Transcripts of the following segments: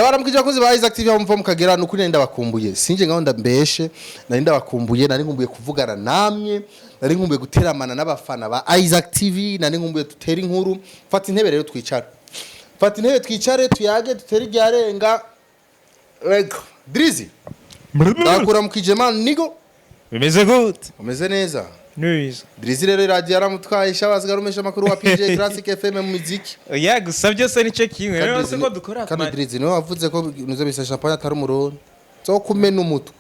Baramukije abakozi ba Isaac TV aho muva mukagera. Nukuri nari ndabakumbuye, sinje ngaho ndambeshe, nari ndabakumbuye, nari nkumbuye kuvugana namwe, nari nkumbuye guteramana n'abafana ba Isaac TV, nari nkumbuye dutere inkuru. Fata intebe rero twicare, fata intebe twicare, tuyage, dutere iryarenga. Rego Drizzy, ndakuramukije man nigo. Bimeze gute? Umeze neza? Neza. Drizzy rero iradiyo yaramutwaye, shabazi garumesha amakuru wa PJ Classic FM mu muziki. Oya, gusa byose nicyo kimwe rero se ko dukora. Kandi Drizzy niwe wavuze ko nuze bisa champagne atari umurundi, zo kumena umutwe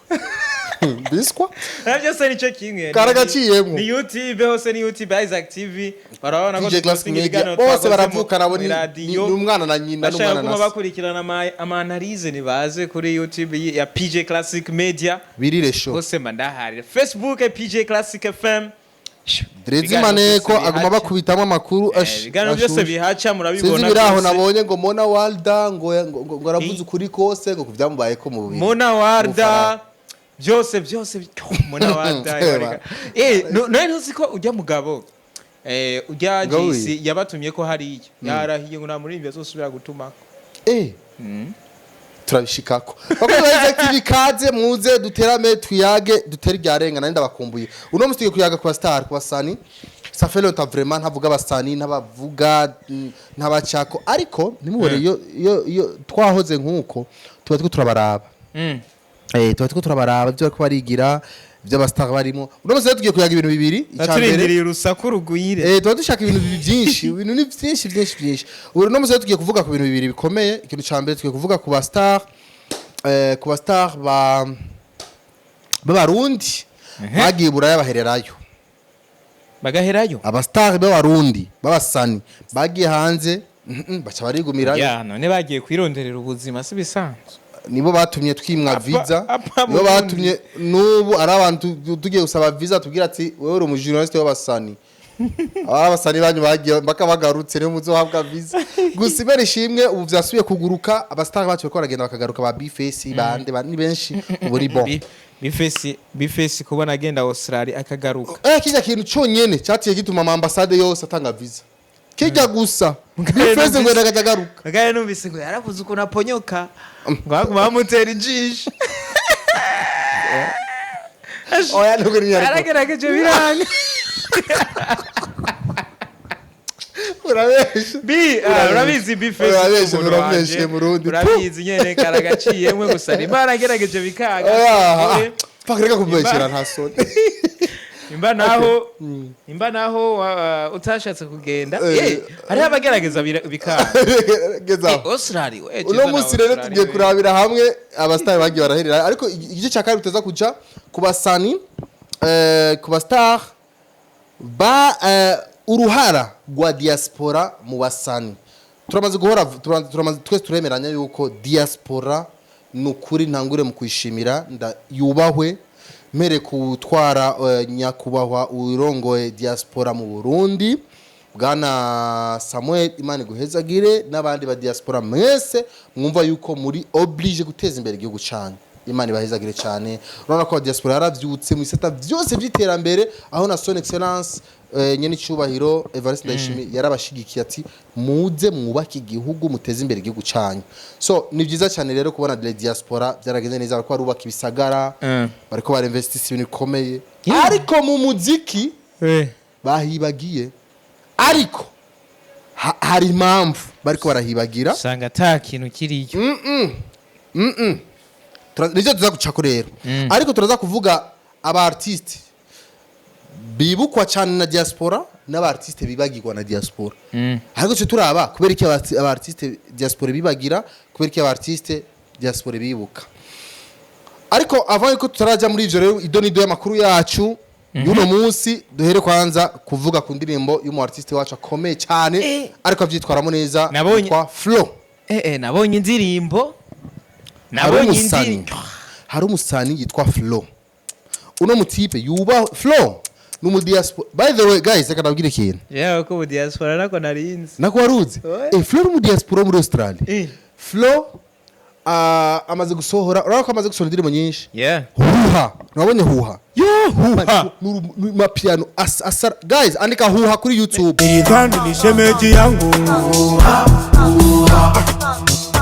biswa. Rero byose nicyo kimwe. Karagaciyemwo. Ni YouTube hose, ni YouTube Isaac TV, barabona ko PJ Classic dupostinga Media ibiganiro bose twakoze baravukana abo mu ni radiyo. Umwana na nyina Bashaka n'umwana kuguma na se. bakurikirana ama analyse, nibaze kuri YouTube ya PJ Classic Media. Birire show. Hose mba ndahari, Facebook PJ Classic FM. Drizzy Ibiganiro Maneko byose aguma bihaca. bakubitamo amakuru Ibiganiro byose ashushe. bihaca murabibona. Sinzi biraho. Byose. Nabonye ngo Mona Walda ngo aravuze ukuri kose ngo kubyamubaye ko mu bubiri. Mona Warda. Bufaransa. Byose byose, Mona Warda. Eba. None ntuzi ko ujya mugabo ujya Mugabo JC yabatumye ko hariya yarahiye ngo nta muririmbyi azosubira gutumako. Turabishikako. Bakozi ba Isaac TV, kaze muze duterame, tuyage, dutere iryarenga. Nari ndabakumbuye. Uno musi tugiye kuyaga ku star, ku basani. Ça fait longtemps vraiment ntavuga abasani, ntabavuga, ntabacako, ariko ntimubone iyo twahoze nkuko tuba turiko turabaraba. Tuba turiko turabaraba ibyo bariko barigira, ibyo abastar barimo. Uno musi rero tugiye kuyaga ibintu bibiri. Icya mbere, Turindiriye urusaku rugwire. Tuba dushaka ibintu byinshi, ibintu ni byinshi byinshi byinshi. Ubu no musi tugiye kuvuga ku bintu bibiri bikomeye. Ikintu cya mbere, tugiye kuvuga ku ba star, ku ba star ba b'Abarundi bagiye Buraya bahererayo. Bagaherayo. Aba star b'Abarundi b'abasani bagiye hanze, baca barigumirayo. Ya none bagiye kwironderera ubuzima, si bisanzwe. Nibo batumye twimwa visa. Apa Nibo Burundi. batumye n'ubu ari abantu tugiye gusaba visa tubwira ati: "Wewe uri umujournaliste w'abasani, abasani banyu bagiye baka bagarutse niyo muzohabwa visa." Gusa Imana ishimwe, ubu vyasubiye kuguruka, abastar bacu bariko baragenda bakagaruka, ba Bface bande ni benshi ubu ni bon. Bface, Bface kubona agenda Australia akagaruka. Kirya kintu conyene cyaciye gituma ama ambassade yose atanga visa, kirya gusa Bface ngo yagaruka. Mugabo numvise ngo yaravuze ukuntu aponyoka ngo baguma bamutera ijisho. Oya, nubwo ni Yaragerageje biranga. Urabesha. Bi urabizi Bface Urabeshe, umuntu urabeshe, wanje. Murundi. Urabizi nyene karagaciyemwe, gusa nimba yaragerageje bikanga. Oya, paka reka kubeshera, nta soni. Imba naho utashatse kugenda, hariho abagerageza bikanga. Gezaho. Australia we. Uno munsi rero tugiye kurabira hamwe abasitari bagiye baraherera, ariko igice cya kabiri tuza kuja ku basani, ku bastar ba uruhara rwa diaspora mu basani. Turamaze guhora turamaze twese turemeranya yuko diaspora ni ukuri ntangure mu kuyishimira, yubahwe, mpere kutwara nyakubahwa urongoye diaspora mu Burundi, bwana Samuel, Imana iguhezagire, n'abandi ba diaspora mwese mwumva yuko muri obligé guteza imbere igihugu cyane, Imana ibahezagire cyane. Urabona ko diaspora yaravyutse mu bisata byose by'iterambere, aho na Son Excellence nyene icyubahiro Evariste Ndayishimiye yarabashigikiye ati: "Muze mwubake igihugu, muteze imbere igihugu cyanyu." So ni byiza cyane rero kubona le diaspora byaragenze neza, bariko barubaka ibisagara, bariko barinvestisa ibintu bikomeye, ariko mu muziki bahibagiye. Ariko hari impamvu bariko barahibagira. Usanga ata kintu kiriyo. Nicyo tuza gucako rero, ariko turaza kuvuga aba artiste bibukwa cyane na diaspora n'aba artiste bibagirwa na diaspora. Ariko cyo turaba kubera iki aba artiste diaspora bibagira, kubera iki aba artiste diaspora bibuka. Ariko avant yuko tutaraja muri ivyo rero, ido nido y'amakuru yacu y'uno munsi, duhere kwanza kuvuga ku ndirimbo y'umu artiste wacu akomeye cyane, ariko avyitwaramo neza, yitwa Flo. Nabonye indirimbo. Hari Nabonye umusani indirimbo. Hari umusani yitwa Flo. Uno mutipe yuba Flo ni umu diaspora. By the way guys, reka nabwire ikintu. Yewe, ko ubu diaspora nako narinzi. Nako waruzi? Oya. Flo ni umu diaspora wo muri Australia. Flo amaze gusohora, urabona ko amaze gusohora indirimbo nyinshi. Huha, nabonye Huha. Yo, Huha. Ni mapiano asa. Guys, andika Huha kuri YouTube. Nilidhani ni shemeji yangu.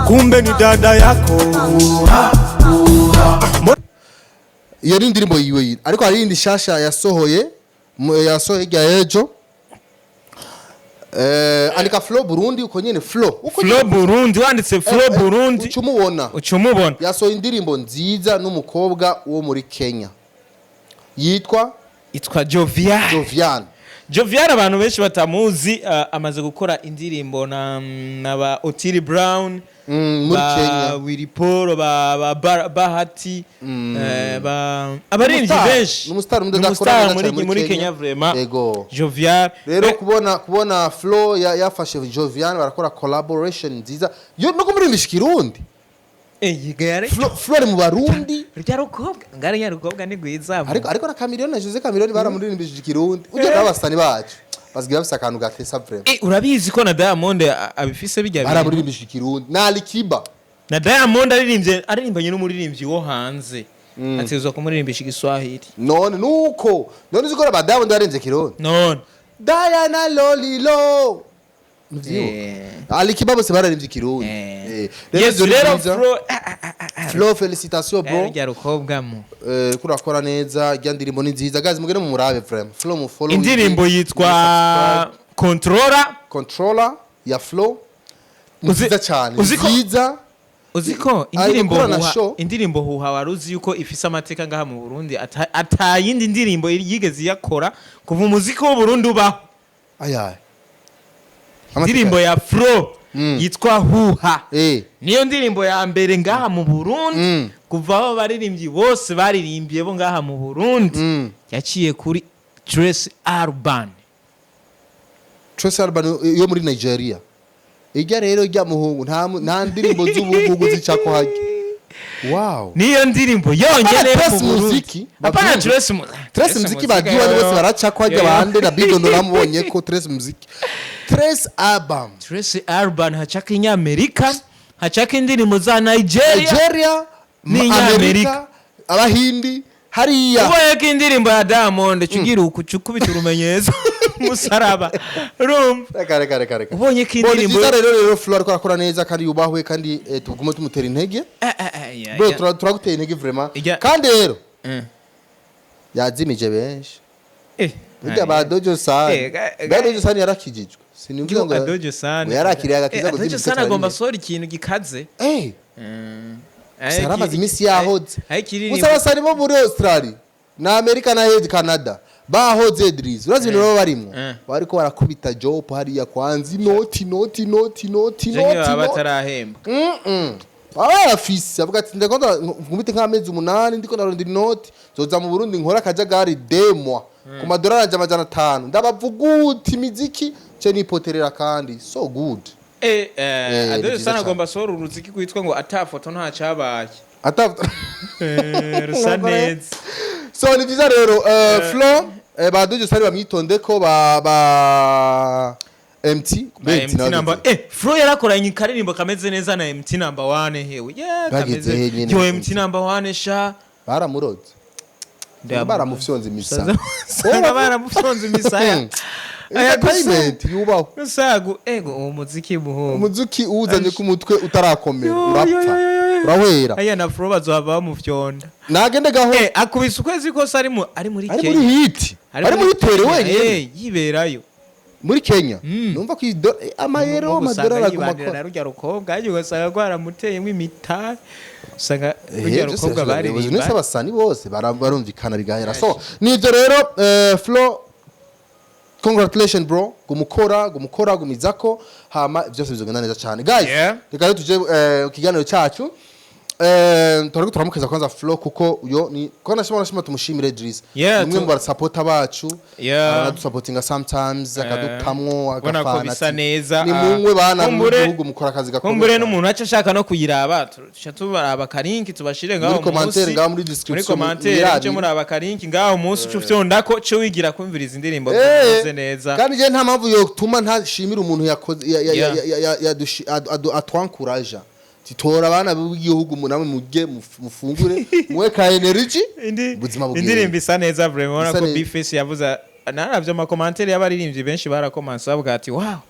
Kumbe ni dada yako. Iyo ni indirimbo yiwe yine, ariko hari iyindi shasha yasohoye yasohoye hirya y'ejo. Andika Flo Burundi uko nyene, Flo uko. Flo Burundi, wanditse Flo Burundi uca umubona. Uca umubona. Yasohoye indirimbo nziza n'umukobwa wo muri Kenya yitwa Yitwa Jovial. Jovian. Jovial, abantu benshi batamuzi, amaze gukora indirimbo na ba Otile Brown muri ba Kenya. Willy Paul, ba Bahati, ba abaririmbyi Umustar. benshi. Ni umustar. Ni Mudakora umustar neza muri cyane muri Kenya vraiment. Yego. Jovial. Rero kubona Flo yafashe Jovian barakora collaboration nziza yo no kumurimbisha Ikirundi. Yiga yare. Flo ari mu Barundi. Rya rukobwa ngari ya rukobwa ni gwiza. Ariko na Chameleone na Jose Chameleone baramuririmbishije Ikirundi. Ujya n'abasani bacu basigaye bafise akantu gatesa vraiment. Urabizi ko na Diamond abifise bijya bintu. Baramuririmbishije Ikirundi na Alikiba. Na Diamond aririmbye, aririmbanye n'umuririmbyi wo hanze, ategerezwa kumuririmbisha Igiswahili. None nuko none uzikora ba Diamond yarenze Kirundi. None Diana Lolilo. Muvyibuka? Alikiba bose bararimbye Ikirundi. Rero Yes. ivyo ni Rero vyiza. Flo Flo, félicitations bro. Rya rukobwa mu Kurakora neza, rya ndirimbo ni nziza. Guys, mugende mu murabe vraiment Flo, mu follow. Indirimbo yitwa Controller. Controller ya Flo ni nziza cyane. Nziza. Uzi ko Ari indirimbo gukora na Huha, show. indirimbo Huha, wari uzi yuko ifise amateka ngaha mu Burundi atayindi ndirimbo yigeze iyakora kuva umuziki w'u Burundi ubaho? Ayaye. Indirimbo ya Flo yitwa Huha niyo ndirimbo ya mbere ngaha mu Burundi kuva aho abaririmbyi bose baririmbiye bo ngaha mu Burundi yaciye kuri Trace Urban. Trace Urban yo muri Nigeria. Ijya rero ijya muhungu nta ndirimbo z'ubugugu zicako hajya. Wow. Niyo ndirimbo yonyene Apana mu Trace Burundi. Muziki, Apana bavyumve. Trace Trace Muziki bagiwe bose baracako hajya bande na Bidondo namubonye ko Trace Muziki. Trace Urban. Trace Urban hacako Inyamerika, hacako indirimbo za Nigeria. Nigeria, Ni Amerika, Inyamerika. Abahindi hariya. Ubonye ko indirimbo ya Diamond cugira uku cukubita urumenyetso musaraba, urumva? Reka, reka, reka, reka. Ubonye ko Bon, ni indirimbo byiza rero Flo ariko arakora neza kandi yubahwe kandi tugume tumutera intege. Bro, turaguteye intege vraiment. Kandi rero yazimije benshi. Burya ba Dojo San. Ba Dojo San yarakijijwe. Sinumva ngo Adojo San ngo yarakiriye agakiza ngo Adojo zimije. San agomba asohora ikintu gikaze. Yaramaze iminsi yahoze. Ariko Gusa abasani bo muri Australia na Amerika na Head Canada bahoze Idris. Urazi ibintu baba barimwo? Bariko barakubita job hariya kwanza inoti, noti, noti, noti, Jenye noti, baba noti. batarahembwa. Baba bayafise, avuga ati ndakunda nkubite nk'amezi 8 ndiko narondera inoti, nzoza mu Burundi nkora akajagari demwa ku madolari anje 500, ndabavuguta imiziki ce nipoterera kandi so good. Ni Adojo byiza San cyane. agomba asohora uruziki rwitwa ngo ata foto nta cabaye. Ata Rusa neza. So ni byiza rero, Flo, ba Dojo Sari bamwitonde ko ba MT. Ba MT MT nawe number ageze. Flo yarakoranye ikaririmbo kameze neza na MT number 1 hewe, yeah. Bageze Kameze he nyene yo MT? MT number 1 sha. Baramuroze, baramufyonze imisa. Usanga baramufyonze imisaya. Aya gusa Entertainment yubahwe. gusa ego uwo muziki muhungu. Umuzuki uwuzanye ku mutwe utarakomera Yo, yo, urapfa, yo, yo, yo. urahwera. Aya na Flo bazohava bamufyonda. Nagende gaho. Akubise ukwezi kose ari muri Ari Kenya. muri hit, ari muri tere Kenya, wenyine. Yiberayo. Muri Kenya numva ko amayero, Usanga amadolari aguma yibanira akora. Na rurya rukobwa ariko ugasanga rwaramuteyemo imitari, usanga rurya rukobwa Nese baririmba. abasani bose barumvikana bigahera. So nibyo rero, Flo, congratulations bro, gumukora, gumukora, gumizako, hama byose bizogenda neza cyane guys. Reka rero tuje ku kiganiro cyacu. Turariko turamukeza kwanza Flo kuko uyo ni ko nashima tumushimire Idris. Ni umwe mu basapota bacu. Aranadusapotinga sometimes, akadutamwo Ubona ko agafana bisa ati, neza, ni munywe bana mu gihugu mukora akazi gakomeye kumbure cyane. N'umuntu aca ashaka no kuyiraba, tuca tubaraba akalinki tubashire ngaho Muri commentaire munsi. ngaho, muri Muri description commentaire mwirabire. muce muraba akalinki ngaho munsi, uca ufyondako ce wigira kumviriza indirimbo zimeze neza. Kandi je nta mpamvu yotuma ntashimira umuntu yakoze atwankuraja titora abana b'igihugu namwe mujye mufungure muwe ka energy, ubuzima bugende. Indirimbo isa neza vraiment, ubona Isa ko neza. Bface yavuze, naravye amakomantere y'abaririmbyi benshi barakomanse bavuga ati wow.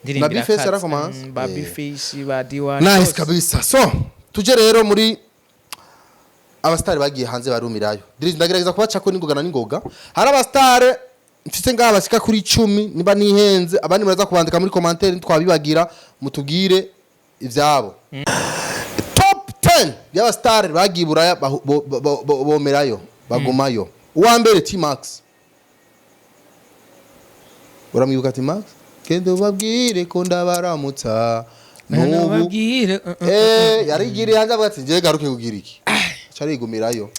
Indirimbo Na B-Face irakaze. yarakomanze. Ba B-Face, ba D1 Nice bose. kabisa. So tuje rero muri abasitari bagiye hanze barumirayo. Drizzy, ndagerageza kubacako n'ingoga na n'ingoga. Hari abasitari mfise ngaha bashika kuri 10, niba nihenze abandi muraza kubandika muri commentaire, twabibagira mutubwire ivyabo. Top 10 y'abasitari bagiye Buraya bomerayo bagumayo. Uwa mbere, T-Max. Uramwibuka T-Max? Kende ubabwire ko ndabaramutsa n'ubu. Nababwire, Yarigiriye hanze avuga ati: "Ngiye garuke kugira iki?" Aca arigumirayo.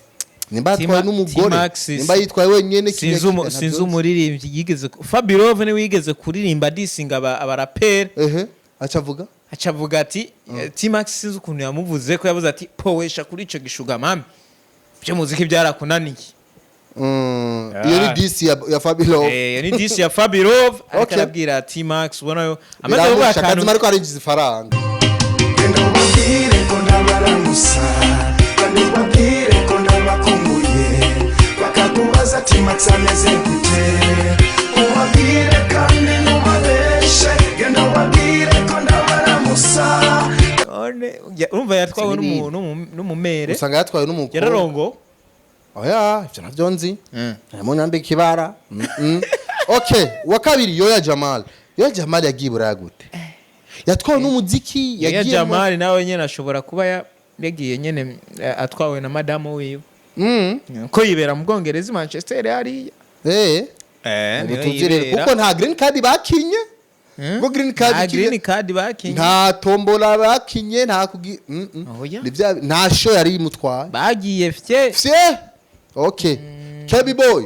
Nimba yatwaye n'umugore, T-Max nimba yitwaye wenyene, sinzi sinzi umuririmbyi yigeze Fabirove niwe yigeze kuririmba disinga abaraperi. Ehe, aca avuga. Aca avuga ati T-Max, sinzi ukuntu yamuvuze ko yavuze ati: "Powesha kuri ico gishuga mami, byo muziki byarakunaniye." Iyo ni diss ya Fabio. Iyo ni diss ya Fabirove, ariko arabwira T-Max, ubona yo amaze kuvuga Biramusha akantu. Kazima ariko arinjiza ifaranga. Genda ubabwire ko ndabaramusa, kandi ubabwire ko ndabakumbuye. Bakakubaza ati: "Max ameze gute?" Ubabwire kandi ntubabeshe, genda ubabwire ko ndabaramusa. None, urumva yatwawe Sinibindi. n'umumere. Usanga yatwawe n'umukobwa. Yararongo. Oya, ivyo navyo nzi. Harimo nyambika ibara. Okay, wa kabiri, Yoya Jamal. Yoya Jamal yagiye Buraya gute? Yatwawe n'umuziki? Yoya Yagiye Jamali nawe nyene ashobora kuba yagiye nyene atwawe na madamu wiwe, ko yibera mu Bwongereza i Manchester hariya. Niho Ubu rero yibera. kuko nta green card bakinye. Kuko green card Nta green card bakinye. Nta tombola bakinye, nta kugi. Oya. Ni nta show yari imutwaye. Bagiye fye. Fye. Okay, Kebi Boy.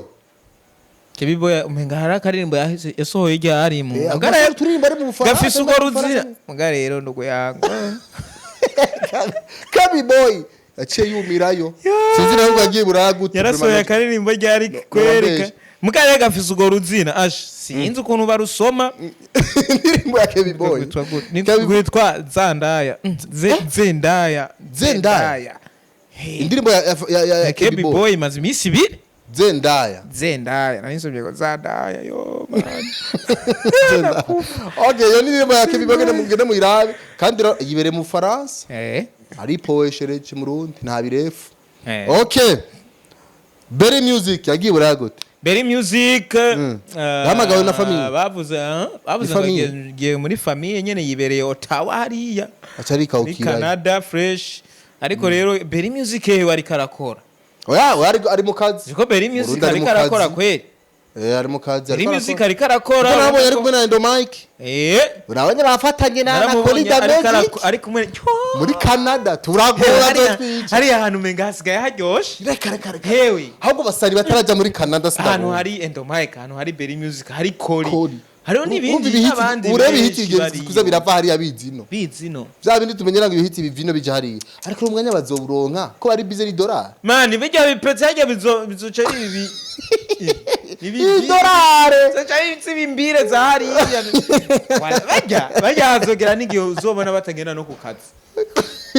Kebi Boy umenga hari akaririmbo yasohoye igihe ari mu Muga Agasore turirimba ari mu Bufaransa. Gafise urwo Ari mu ruzira. Bufaransa. Muga rero ndugu yangu. Kebi Boy yaciye yumirayo, sinzi nawe ngo yagiye Buraya gute. Yarasohoye akaririmbo ryari kwereka. Murabesha. Muga rero gafise urwo ruzina ash, sinzi ukuntu barusoma. Indirimbo ya Kebi Boy. Rwitwa gute? Ni Kebi rwitwa Zandaya. Zendaya. Zendaya. Indirimbo ya Kebi Kebi Boy. Boy imaze iminsi 2. Zendaya. Zendaya, nari nsomye ngo Zandaya, yo man. Zendaya. Okay, iyo ni indirimbo ya Kebi Boy, gende mugende muyirabe kandi yibereye mu Faransa. Aripoeshereje mu Rundi nta birefu. Okay, Berry Music yagiye Buraya gute? Berry Music Yahamagawe na famille. Bavuze Ni ngo famille. agiye muri famille nyene, yibereye Ottawa hariya. Aca Muri arikawukirayo. Canada fresh. Ariko rero Berry Music hewe ariko arakora. Oya oya, ari mu kazi. Ziko Berry Music Burundi ari ariko mu arakora kazi. kweli. Ari mu kazi. Berry Ariko Music arakora. ariko arakora. Kuko nabonye ari kumwe na Endo Mike. Urabonye bafatanye na Naramubonye Kolida ariko Magic. ari kumwe Muri Canada turagora. Twica. Hariya hantu umenga hasigaye haryoshe. Reka reka reka. Hewe. Ahubwo basari batarajya muri Canada Ahantu sinabonye. hari Endo Mike, ahantu hari Berry Music, hari Kori. Kori. Hariho n'ibindi Urumva ibihiti- n'abandi urebe benshi ibihiti bigenze bariyo. kuza birava hariya bizino. Bizino. Bya bindi tumenyera ngo ibihiti bivino bija hariya, ariko umwanya bazoburonka ko bari bize n'idolari. Mani, bijya bipetse hajya bizoca ari ibi ibi Idolari. Bizoca ari ibimbire za hariya. Bajya hazogera n'igihe uzobona batagenda no ku kazi,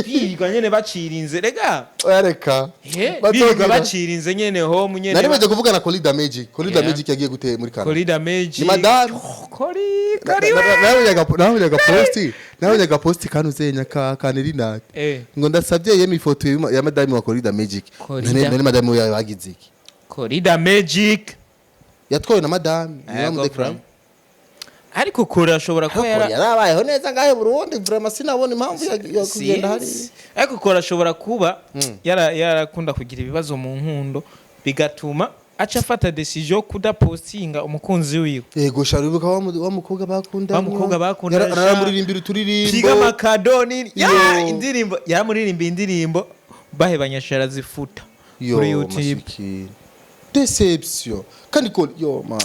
birirwa nyene bacirinze rega. Oya, reka. Birirwa Bazogira. bacirinze nyene home nyene. Nari maze kuvuga na Kolida Magic. Kolida Magic yagiye gute muri Canada? Korida Magic. Ni madame. Oh, Kori Kori we. Nabonye agaposti kanuzenya ka Kanerinat ngo ndasabye yemi ifoto ya madame wa Kolida Magic. Korida. None madame yawe bagize iki? Korida Magic. Yatwawe na madame Ego, niwe mudeklara. Ariko Kori ashobora kuba yara Yarabayeho neza ngahe Burundi, vraiment sinabona impamvu ya kugenda hariya. Sinzi. Ariko Kora ashobora kuba yarakunda kugira ibibazo mu nkundo, bigatuma aca afata decision yo kudapostinga umukunzi wiwe. Yego sha, uribuka wa mukobwa bakundanye? Wa mukobwa bakundanye, sha. Aramuririmbira uturirimbo. Piga amakado ni ya Yo. indirimbo yaramuririmba, indirimbo bahebanya arazifuta Yo, kuri YouTube. masikini. Deception kandi ko yo man,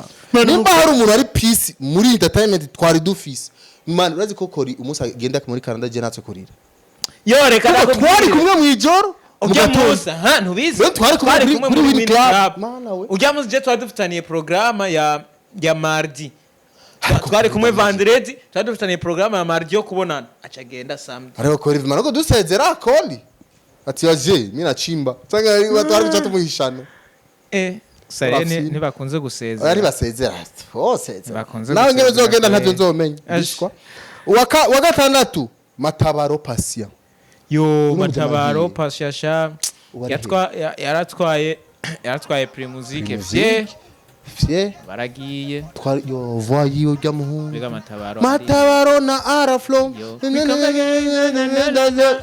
nimba hari umuntu ari peace muri entertainment twari dufise, man, urazi ko Kori umunsi agenda muri Canada je natse kurira. Yo, reka Kuko nakubwire. twari kumwe mu ijoro mu Ujya gatondo. munsi ha ntubizi. We twari kumwe kuri muri Win Win Club. Club. Mana we. Ujya munsi je twari dufitaniye programme ya mardi, twari kumwe vendredi, twari dufitaniye programme ya mardi yo kubonana, aca agenda samedi. Ariko Kori vima nako dusezera, Kori ati: "Waje mimi nachimba." Sanga twari kuca tumuhishana. Gusa rero Bafise- ntibakunze Oya, gusezera. Ntibasezera bose. Ntibakunze Nawe ngene gusezera uzogenda kweri. ntavyo nzomenya. Ash. Biswa. Uwa gatandatu, Matabaro Patient. Yo. Urumva Matabaro nagiye. Pashasha. Ubu ari Yaratwaye Primusic fye. Fye. Baragiye. Twari yo voix yiwe rya muhungu. Mbega Matabaro Matabaro na Araflo. Yo.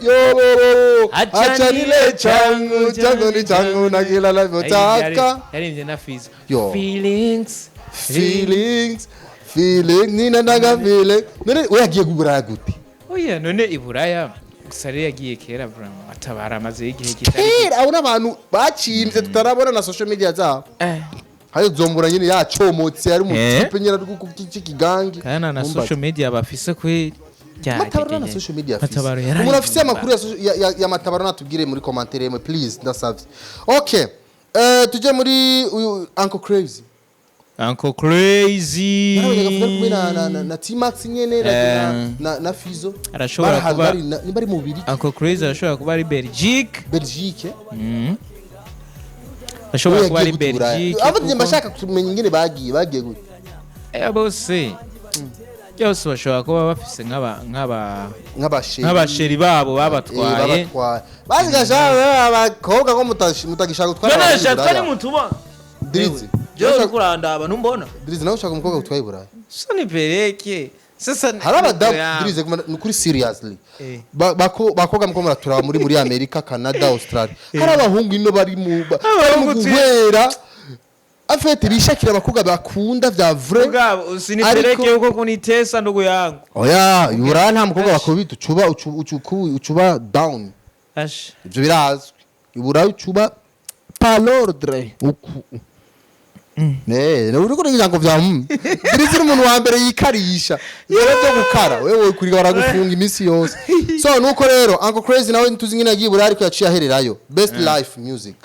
Yo. Achanile Achanile changu changu ni changu na kila navyotaka. Yaririmbye na Fizo. Yo. Feelings. Feelings. Feeling nina ndaga feeling. None we yagiye kuburaya gute? Oya, none i Buraya gusa rero yagiye kera vraiment. Matabaro amaze igihe kitari Kera abo n'abantu bacimvye tutarabona na social media zabo. Hayo zombura nyine yacomotse ari mu Eh. type nyine ari kukigangi. Kandi na Mumbaze. social media bafise kweri. Matabaro na social media afise. Matabaro yaraye. Umuntu afise amakuru ya Matabaro natubwire muri commentaire yemwe, please, ndasavye. Okay. Tujye muri uyu Uncle Crazy. Uncle Crazy. Narabonye agafoto ari kumwe na T-Max nyene na, na Fizo. Arashobora Bari ahantu kuba- nimba ari mu Bubirigi. Uncle Crazy arashobora kuba ari Belgique. Belgique. Ashobora Oya, kuba ari yagiye gute Buraya? Belgique. Abo njye mbashaka kumenya ingene bagiye gute. Bose byose bashobora kuba bafise nk'aba Nk'abasheri. Nk'abasheri babo babatwaye. Babatwaye. Bazigasha abakobwa ko mutagishaka gutwara None abantu i shatwa ni Buraya. mutubona. Drizzy. Jewe uriko urandaba ntumbona. Drizzy, nawe ushaka umukobwa gutwaye i Buraya. So nipeleke sasa. Hari abadamu, Drizzy, ni ukuri, seriously. Bakobwa muko muraturaba muri Amerika, Canada, Australia, hari abahungu ino bari mu Abahungu guhera afete bishakira abakobwa bakunda vya vrai. Mugabo usinipeleke Ariko- huko kunitesa, ndugu yangu. Oya, i Buraya nta mukobwa bakubita ucuba ucuba down. Ash. Ivyo birazwi, i Buraya ucuba par l'ordre uku. Ne, uriko uragira ngo vya Drizzy ni umuntu wa mbere yikarisha. Rero byo gukara, wewe kuriga baragufunga iminsi yose. So nuko rero Uncle Crazy nawe ntuzi ingene yagiye i Buraya, ariko yaciye ahererayo. Best Life Music.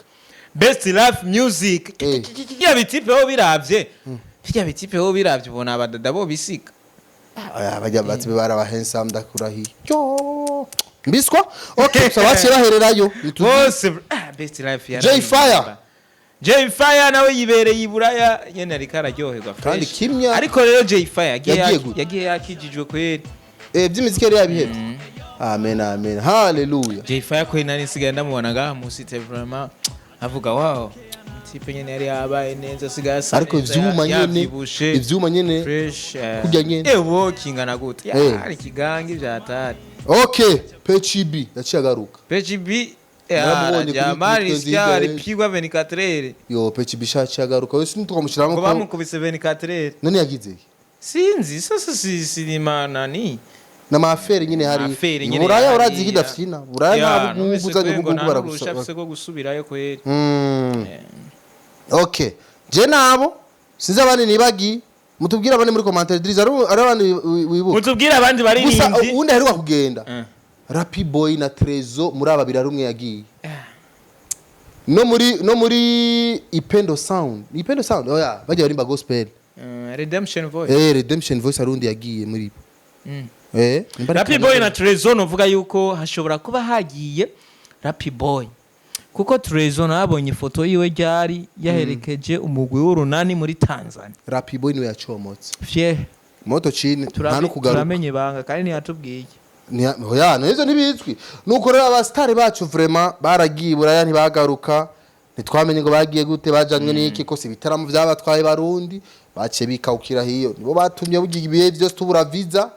Best Life Music. Kirya bitipe ho biravye, kirya bitipe ho biravye, ubona abadada bo bisiga. Aya bajya bati baraba handsome, ndakurahiye. Yo. Mbiswa? Okay, so baciye bahererayo. Bose Best Life yari. Jay Fire. Jay Fire nawe yibereye i Buraya nyene, ariko araryoherwa Kandi fresh. kimya. Ariko rero Jay Fire yagiye Yagiye gute? Yagiye yakijijwe kweri. By'imiziki yari yabihevye. Amen, amen. Hallelujah. Jay Fire kweri nari nsigaye ndamubona ngaha musi, vraiment avuga wow, type nyene yari yabaye neza, asigaye asa Ariko neza, ivyuma nyene, yavyibushe. Ivyuma nyene. Fresh. Kurya nyene. Wo kingana gute? Yari kigangi vyatari. Okay, PCB yaciye agaruka. PGB. Naramubonye Jamari kuri Skia Twitter. alipigwa 24. Yo, PCB yaciye agaruka. Wese ntitwamushyiramo Ngo ko bamukubise 24. None yagize iki? Sinzi sasa, si sinima nani. Na affaire nyine hari. Affaire nyene Buraya hariya. urazi kidafyina. Buraya Ya, nta numvise bugugu uzanye kwe ngo ubugugu nta n'uruhusha baragusaba. afise rwo gusubirayo kweri. Okay. Je nabo sinzi abandi nibagi, mutubwire abandi muri commentaire. Drizzy, ari abandi wibuka? Mutubwire abandi Gusa baririmbyi. uwundi aheruka kugenda, Rappy Boy na Trezo, muri aba babiri hari umwe yagiye. No muri Ipendo Sound. Ipendo Sound. Oya, bajya barimba gospel. Redemption Voice. Redemption Voice, hari undi yagiye muri bo. Nimba ari Rappy Canada. Boy na Trezo, novuga yuko hashobora kuba hagiye Rappy Boy, kuko Trezo nabonye ifoto yiwe ryari yaherekeje umugwi w'urunani muri Tanzania. Rappy Boy niwe yacomotse. Fye. Moto chini nta no kugaruka. Turamenye ibanga kandi ntiyatubwiye. Oya, nizo ntibizwi. Nuko rero abasitari bacu vraiment baragiye i Buraya ntibagaruka, ntitwamenye ngo bagiye gute, bajanywe n'iki, ko si ibitaramo vyabatwaye. Barundi baciye bikawukira hiyo, nibo batumye bugira ibihe byose tubura visa.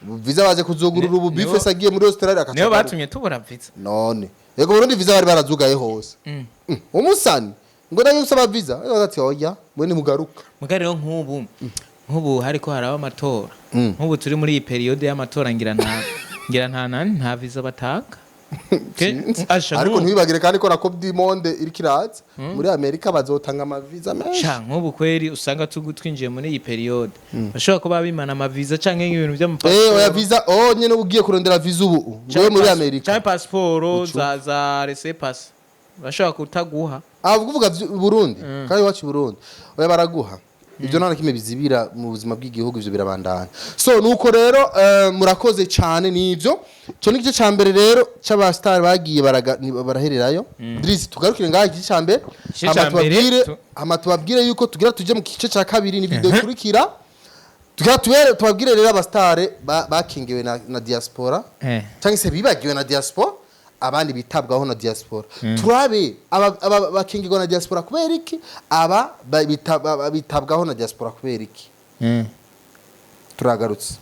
Visa baje kuzugurura ubu. Bifese agiye muri Australia akaca Nibo agaruka. batumye tubura visa. None yego, Burundi visa bari barazugaye hose. Umusani ngo nayo usaba visa ati oya, mwe nimugaruka. Muga rero nk'ubu hariko haraba amatora, nk'ubu turi muri iyi période y'amatora, ngira nta nani, nta visa batanga. Asha, Ariko ntibibagire kandi ko na Coupe du Monde iriko iraza muri Amerika, bazotanga amaviza menshi. Sha, nk'ubu kweri usanga twinjiye muri iyi période bashobora kuba bimana amaviza canke nk'ibintu Oya, by'amapasiporo. visa, oh, nyene ugiye kurondera visa ubu ngowe muri Amerika. Canke pasiporo za laissez-passer bashobora kutaguha. Ah, kuvuga Burundi kandi iwacu i Burundi oya, baraguha. Ivyo nta na kimwe bizibira mu buzima bw'igihugu, ivyo birabandanya. So nuko rero, murakoze cyane. Nivyo, cyo ni igice ca mbere rero c'abastar bagiye barahererayo. Drizzy, tugarukire ngaha igice ca mbere. Igice Hama ca mbere, tubabwire, hama tubabwire yuko tugira tuje mu gice ca kabiri, ni video ikurikira. Tugira tubere, tubabwire rero abastar bakingiwe na diaspora cyangwa se bibagiwe na diaspora, abandi bitabwaho na diaspora. Turabe aba bakingirwa na diaspora kubera iki, aba bitabwaho na diaspora kubera iki. Turagarutse.